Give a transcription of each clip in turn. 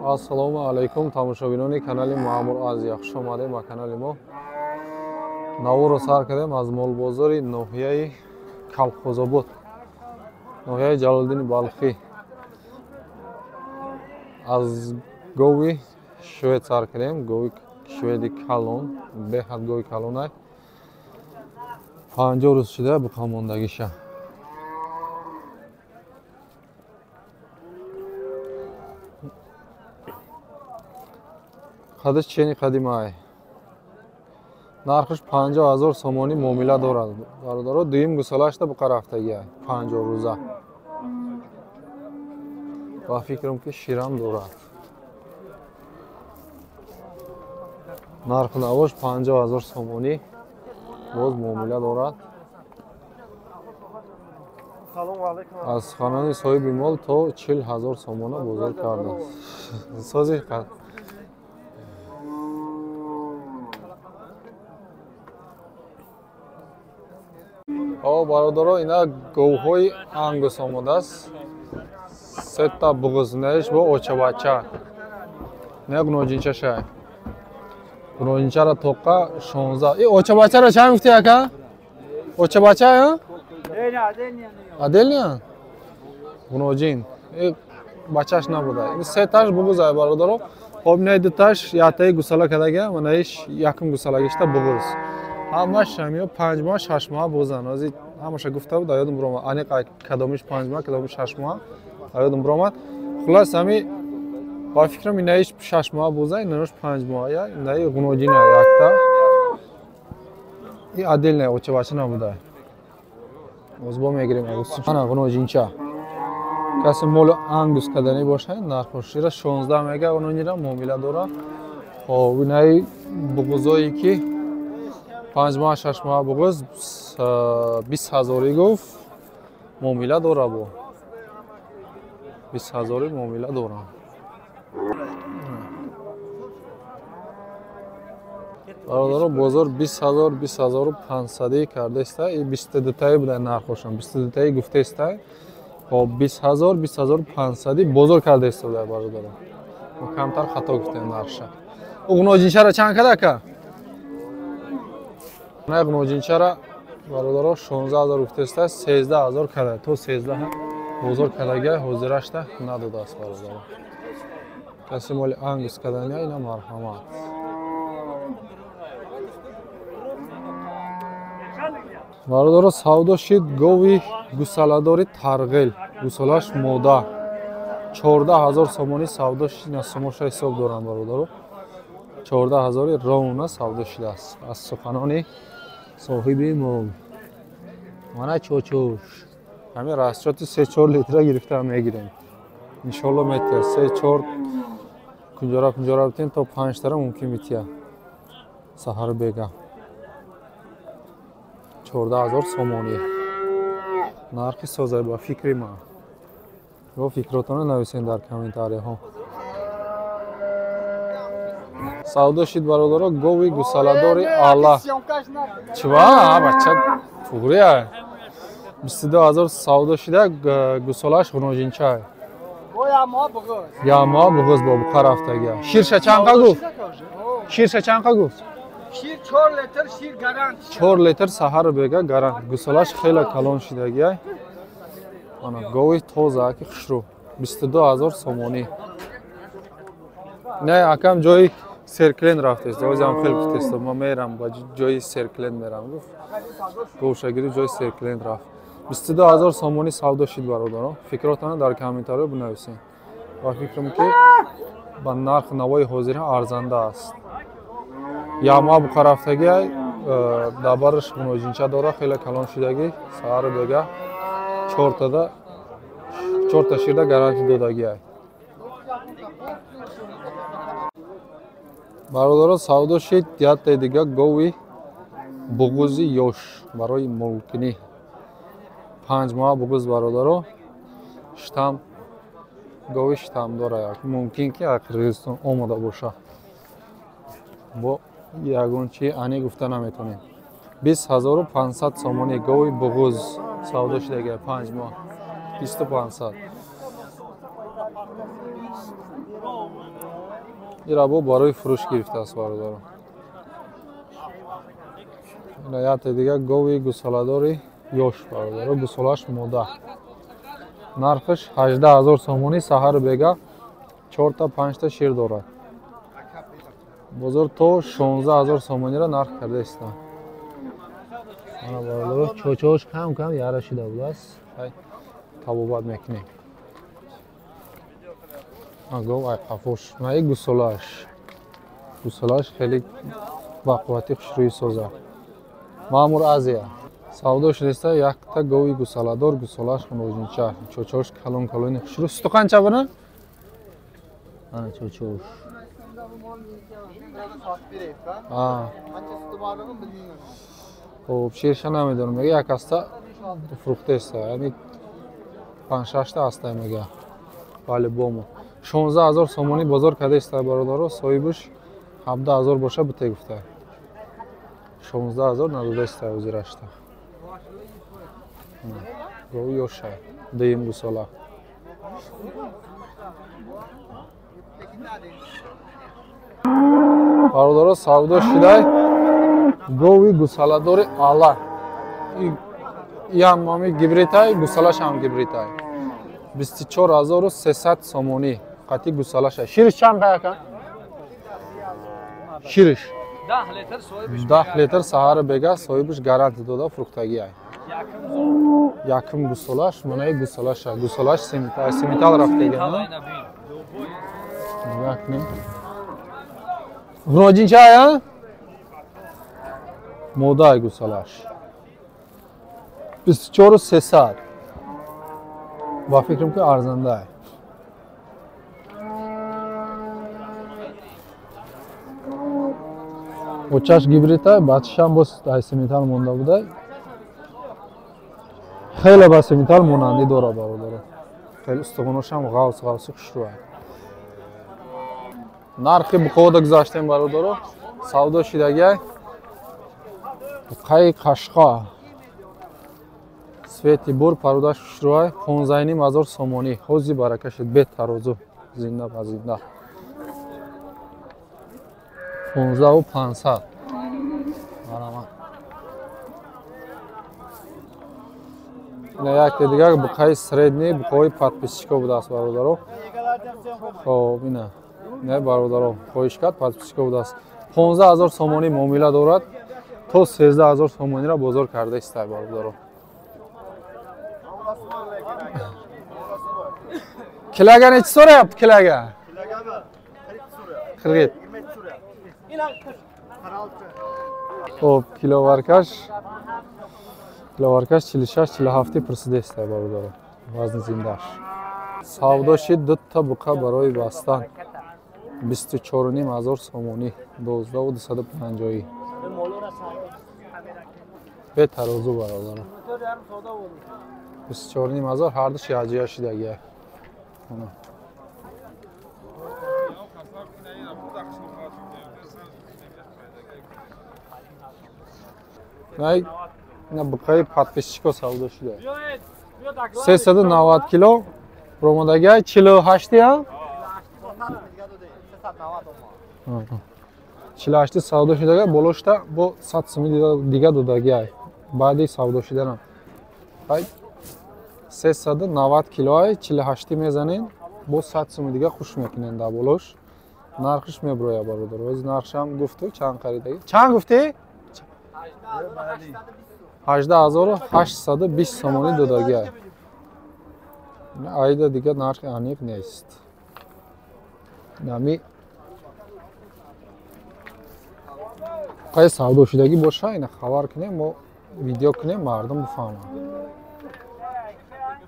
Ассалому алайкум тамошобинони канали Маъмур Азия, хуш омадем ба канали мо. Наворо сар кардем аз молбозори ноҳияи Калхозобод, ноҳияи Ҷалолиддини Балхӣ. Аз гови швед сар кардем, гови шведи калон, беҳад гови калонай. 50 рӯз шуда буқамондагиша. Қадаш чени қадимай. Нархаш 50,000 сомонӣ муомила дорад. Бародаро, дуюм гусалашта буқа рафтагиай, 50 рӯза. Ба фикрам ки ширам дорад. Нархи навош 50,000 сомонӣ боз муомила дорад. Аз суханони соҳиби мол то 40,000 сомона бозор кардааст. Сози қад. О, бародаро, ина говҳои ангус омадааст. Сета буғуз, наиш бо очабача. Не гуноҷинча шай. Гуноҷинчара тоқа 16. И очабачаро чанд гуфти ака? Очабача, а? Аделия? Гуноҷин. И бачаш набуда. Ин сеташ буғуз ай бародаро. Хоб не дуташ ятаи гусала кадага, ва наиш якум гусалагишта буғуз. Ҳамаш ҳамиё 5 моҳ, 6 моҳ бозан. Ҳозир ҳамаша гуфта буд, ёдам биромад. Аниқ кадомиш 5 моҳ, кадомиш 6 моҳ, ёдам биромад. Хулас ҳами ба фикрам инаиш 6 моҳ боза, инаиш 5 моҳ, я инаи гуноҷина якта. И отдельная очабача набуда. Боз бо мегирем. Ана гуноҷинча. Касе молу ангус каданӣ бошад, нархош ира 16 мега гуноҷина муомила дорад. Хоб инаи буғузое ки 5 моҳ, 6 моҳ буғуз 20,000 гуфт, муомила дора бо. 20,000 муомила дора. Бародаро, бозор 20,000, 20,500 кардаиста. И 22 таи буда нархошон, 22 таи гуфтаиста. Хоб 20,000, 20,500 бозор кардаиста буда бародаро. Мо камтар хато гуфтем нархша. Угноҷинчара чанд када ака? На гуноҷинчара бародаро 16,000 гуфтаиста, 13,000 када, то 13 бозор кадага ҳозирашта надодааст бародаро. Касе моли ангус кадания ина марҳамат. Бародаро, савдо шид гови гусаладори тарғел, гусалаш мода. 14,000 сомонӣ савдо шид, ина сомоша ҳисоб дорам бародаро. 14,000 ровна савдо шидааст аз суханони соҳиби мол. Мана чочош. Ҳамин расчоти 3-4 литра гирифта мегирем. Иншоалло метия 3-4 кунҷора кунҷора битем то 5 тара мумкин бития. Саҳар бега. 14,000 сомонӣ. Нархи созай ба фикри ман. Ё фикротона нависен дар комментарияҳо. Савдо шид бародаро гови гусаладори Алла. Чива? Бача туғрия. 22,000 савдо шида, гусалаш гуноҷинча. Яма буғуз бо буқа рафтага. Ширша чанқа гуфт? Ширша чанқа гуфт? Шир 4 литр, шир гарант. 4 литр саҳар бега гарант. Гусалаш хеле калон шидагия. Ана гови тоза ки хушрӯ. 22,000 сомонӣ. Не, акам ҷои серклен рафтест. Ҳозир хеле гуфтест, ма мерам ба ҷои серклен мерам гуфт. Говшагири ҷои серклен рафт. 22,000 сомонӣ савдо шид бародаро. Фикротона дар комментариё бинависед. Ба фикрам ки ба нархи навои ҳозира арзанда аст. Яма буқа рафтагӣ, дабараш гуноҷинча дора, хеле калон шидагӣ, саҳар бега 4та ширда гарантия додагӣ. Бародаро, савдо шид яктаи дига гови буғузи ёш барои молкинӣ. 5 моҳ буғуз бародаро, штам гови штамдора як. Мумкин ки аз Қирғизистон омада боша. Бо ягон чи ани гуфта наметонем. 20,500 сомонӣ гови буғуз савдо шидага 5 моҳ. 2500. Ира бо барои фурӯш гирифтааст бародаро. Ина яте дига гови гусоладори ёш бародаро, гусолаш мода. Нархаш 18 000 сомонӣ, саҳару бега 4та 5та шир дорад. Бозор то 16 000 сомониро нарх карда истанд. Ана бародаро, чочош кам кам яра шида будааст. Табобат мекунем. Гов ай қафош, наи гусолааш. Гусолааш хеле бақуввати хушрӯӣ соза. Маъмур Азия. Савдо шудааст якта гови гусоладор, гусолааш муроҷинча, чочош калон калони хушрӯ. Суту қанча бина? Ана чочош. Хоб, ширша намедонам, мега як аста фурӯхтеста, яъне 5-6та аста мега. По-любому. 16 000 сомонӣ бозор кардаиста бародаро, соҳибаш 17 000 боша бите гуфта. 16 000 надодаиста ҳозирашта. Гови ёшай, дуюм гусола. Бародаро, савдо шидай гови гусаладори ала. Иам ҳами гибритай, гусалаш ҳам гибритай. 24 300 сомонӣ қати гусалаша. Шириш чанд қаяка? Шириш 10 литр соҳибиш. 10 литр саҳару бега, соҳибиш гарантия дода фурӯхтагиай. Якум гусолаш, манаи гусолаша. Гусолаш симитал рафтага. Нигоҳ кунем. Ғуноҷинчая? Модай гусолаш. 24 300. Ба фикрам ки арзандай. Очаш гибритай, бачашам боз ай симитал монда будай. Хеле ба симитал монандӣ дора бародаро. Хеле устухоношам ғавс ғавси хушрӯай. Нархи буқовода гузаштем бародаро. Савдо шидагиай. Буқаи қашқа. Цвети бур, парудаш хушрӯай, 15 500 сомонӣ. Ҳози барака шуд, бе тарозу, зинда ба зинда. 15 500. Марама. Ина якте дигар буқаи средний, буқаҳои подписчико будааст бародаро. Хоб, ина. Не бародаро, хоҳиш кард, подписчико будааст. 15 000 сомонӣ муомила дорад, то 13 000 сомониро бозор карда истай бародаро. Килога nechi so'rayapti kiloga? 47. Хоб, киловаркаш 46 47 пурсидеста бародаро. Вазни зиндаш. Савдо шид дута буқа барои бастан. 24 500 сомонӣ, 12 250. Бе тарозу бародаро. 24 500 ҳардуш яҷия шидагия. На буқаи подписчико савдо шуда. 390 кило ромадагиай 48-я? 48 савдо шудага, болошта бо 100 суми дига додагиай. Баъди савдо шуданам. Ай 390 килоай 48 мезанем, бо 100 суми дига хуш мекунем дар болош. Нархиш меброя бародар. Оз нархшам гуфту чанд харидаги? Чанд гуфтӣ? 18 820 сомонӣ додагиай. Айда дига нархи аниқ нест. Нами қай савдо шудагӣ боша, ина хабар кунем, мо видео кунем, мардум бифаҳманд.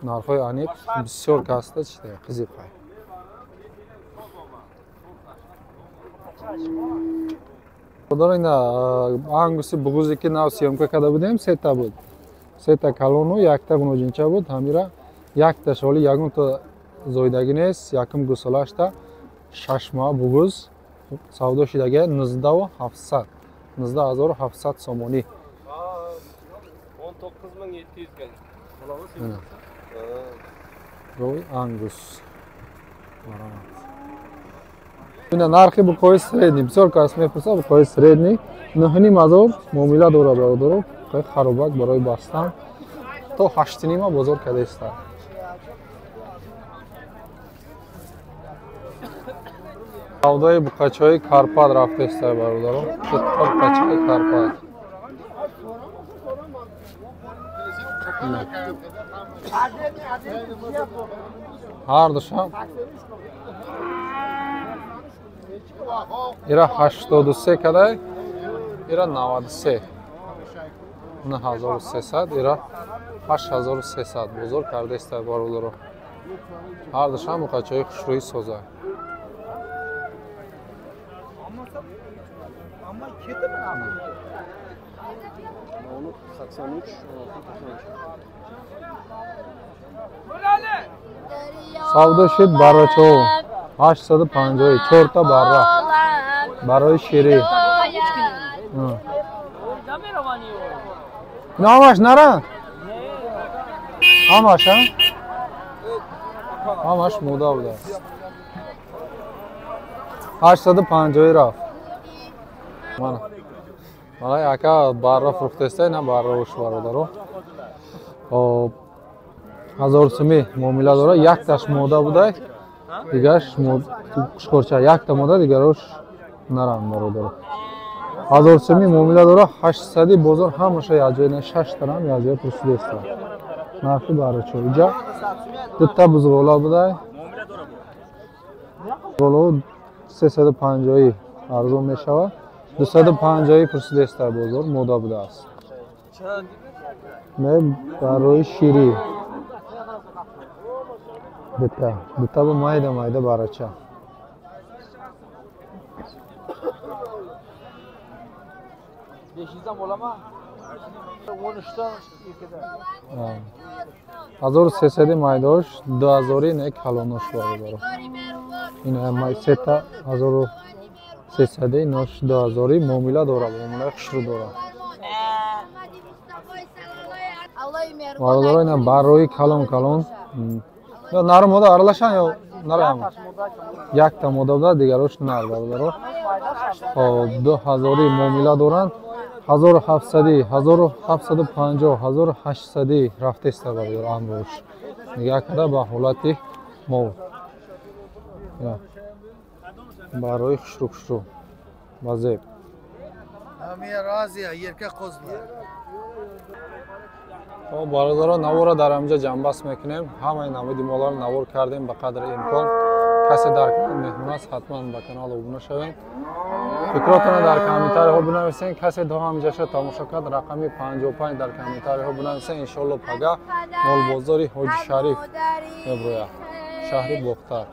Нархҳои аниқ бисёр каста чида қизиқай. Бародар, ина ангуси буғузе ки нав съёмка карда будем, сета буд. Сета калону якта гуноҷинча буд. Ҳамира якташ ҳоли ягонта зоидагӣ нест, якум гусолашта 6 моҳ бугуз савдо шудагия 19 700, 19 700 сомонӣ. 19 700 gel. Гови ангус. Марҳамат. Ина нархи буқои средний. Бисёр кас мепурсад буқои средний. 9,5 ҳазор муомила дорад бародаро. Буқои харобак барои бастан. То 8,5 бозор кадаиста. Савдои буқачаҳои Карпат рафтаиста бародаро. Дута буқачаи Карпат. Ҳар душам ира 83 кадай, ира 93. 9300, ира 8300 бозор кардаиста бародаро. Ҳар душам буқачаҳои хушрӯи соза. Савдо шид баррачаҳо 850, чорта барра барои ширӣ. Ина ҳамаш нара? Ҳамаш, а? Ҳамаш мода будааст. 850 рафт. Мана. Мана ака барра фурӯхтаиста, ина барраош бародаро. Хоб 1000 сӯми муомила дора, якташ мода будай, дигараш қушқорча, якта мода, дигарош нарам бародаро. 1000 сӯми муомила дора, 800 бозор ҳамаша якҷоя, на 6 тарам якҷоя пурсидаиста. Нархи баррачо. Иҷа дута бузғола будай. Бузғолао 350 арзон мешавад. 250 пурсидаиста бозор, мода будааст. Не барои ширӣ. Дута, дута бо майда майда барача. Ҳазору сесади майдаош, 2000 не калонош бародаро. Ин май сета 1300, инош 2000 муомила дора, муомилаи хушрӯ дора. Бародаро ина барои калон калон. Ё нар мода аралашан ё нарам? Якта мода буда, дигарош нар бародаро. Хоб 2000 муомила доранд. 1700, 1750, 1800 рафтаиста бародаро амрош. Нигаҳ карда ба ҳолати мо. Барои хушрӯ хушрӯ. Ба зеб. Хоб бародаро, наворро дар ҳаминҷа ҷамъбаст мекунем. Ҳамаи намуди моларо навор кардем ба қадри имкон. Касе дар канал меҳмон аст, ҳатман ба канал обуна шавед. Фикротонро дар комментариҳо бинависед. Касе то ҳаминҷаша тамошо кард, рақами 55 дар комментариҳо бинависед. Иншоалло пага молбозори Ҳоҷи Шариф меброяд, шаҳри Бохтар.